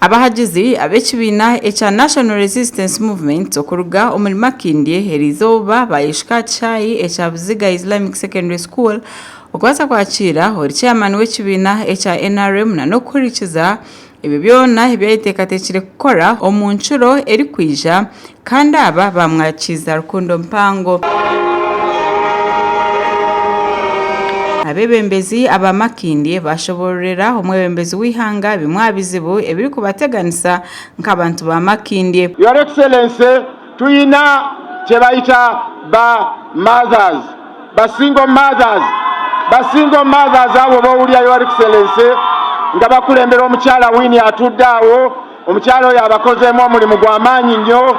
Abahagizi ab'ekibiina ekya National Resistance Movement okuruga omuri Makindye eriizooba bayeshuka aha kishaayi ekya Buziga Islamic Secondary School okubaasa kwakiira ori chairman w'ekibiina ekya NRM na n'okuhurikiza ebyo byona ebi ayeteekateekire kukora omu ncuro erikwija kandi aba baamwakiiza rukundo mpango. Abeebembezi aba Makindye baashoboororera omwebembezi w'eihanga bimwe aha bizibu ebirikubateganisa nk'abantu ba Makindye. Your Excellency tuyina kyebayita ba mothers, ba single mothers, ba single mothers abo bowulira Your Excellency nga bakulembera omukyala Winnie atudde awo, Omukyala oyo abakozeemu omulimu gwa maanyi nnyo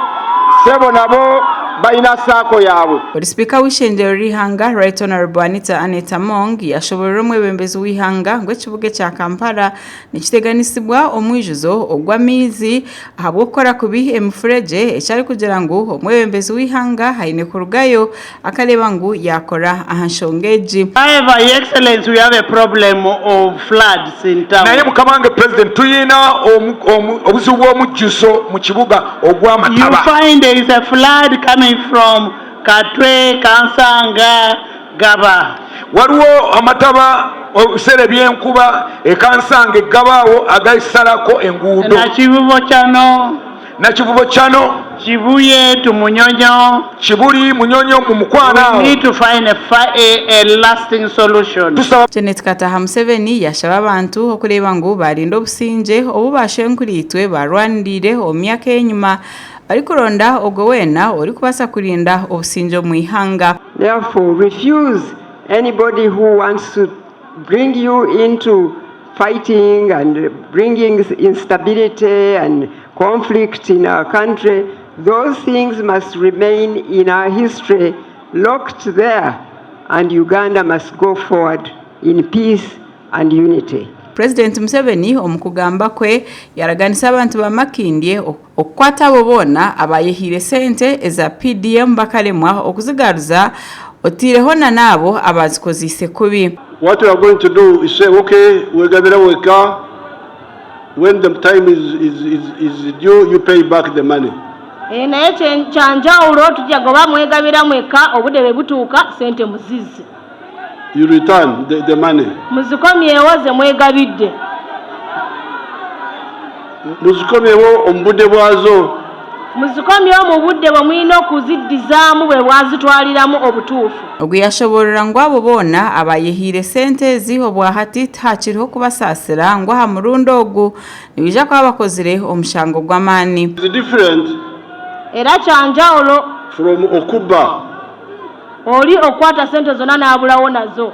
ssebo nabo balina sacco yaabwe. Ori Sipiika w'eishengyero ry'eihanga Right Honourable Anita Annet Among yashoborora omwebembezi w'eihanga ngu ekibuga ekya Kampala nikiteganisibwa omwijuzo ogw'amaizi ahabw'okukora kubi emifuregye eki arikugira ngu omwebembezi w'eihanga aine kurugayo akareeba ngu yaakora aha nshonga egi. However, Your Excellency, we have a problem of floods in town. Naye mukama wange president tuyina obuzibu bw'omujjuzo mu kibuga You ogw'amataba. find there is a flood coming from Katwe, Kansanga, Gaba. Waliwo amataba ebiseera eby'enkuba e Kansanga e Gaba awo agasalako enguudo. Nakivubo Channel. Nakivubo Channel. Kibuye to Munyonyo. Kibuli, Munyonyo mu mukwano awo. We need to find a, a, a lasting solution. Tusaba. Janet Kataha Museveni yashaba abantu okureeba ngu baarinda obusingye obu baashenkuriitwe baarwaniriire omu myaka ey'enyima barikuronda ogwo weena orikubaasa kurinda obusingye omu ihanga. Therefore refuse anybody who wants to bring you into fighting and bringing instability and conflict in our country, those things must remain in our history locked there and Uganda must go forward in peace and unity. Purezidenti Museveni omu kugamba kwe yaraganisa abantu ba Makindye okukwata abo boona abayehaire sente eza PDM bakaremwa okuzigaruza oteireho na n'abo abaazikozeise kubi. What we are going to do is say okay wegabira weka when the time is, is, is, is due you pay back the money. Eh, naye kyanjawulo tujja goba mwegabira mwekka obudde bwe butuuka sente muzizze. You return the, the money. Muzikomyewo ze mwegabidde. Muzikomyewo omu budde bwazo. Muzikomyewo mu budde bwe mulina okuziddizaamu bwe bwazitwaliramu obutuufu. Ogu yashoboorora ngu abo boona abayehaire sente ezi obwahati tihakiriho kubasaasira ngu aha murundi ogu nibaija kuba bakozire omushango gw'amaani. Is different. Era kyanjawulo. From okubba. Oli okukwata sente zonna n'abulawo nazo.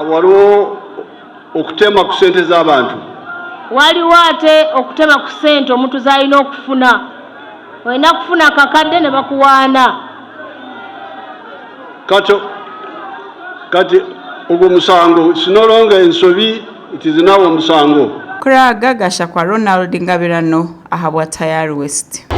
Waliwo okutema ku sente z'abantu. Waliwo ate okutema ku sente omuntu z'alina okufuna. Olina kufuna kakadde ne bakuwaana. Kati kati ogwo musango it's no longer ensobi it is now omusango. Kuraaga Gashakwa Ronald Ngabirano ahabwa Tayari West.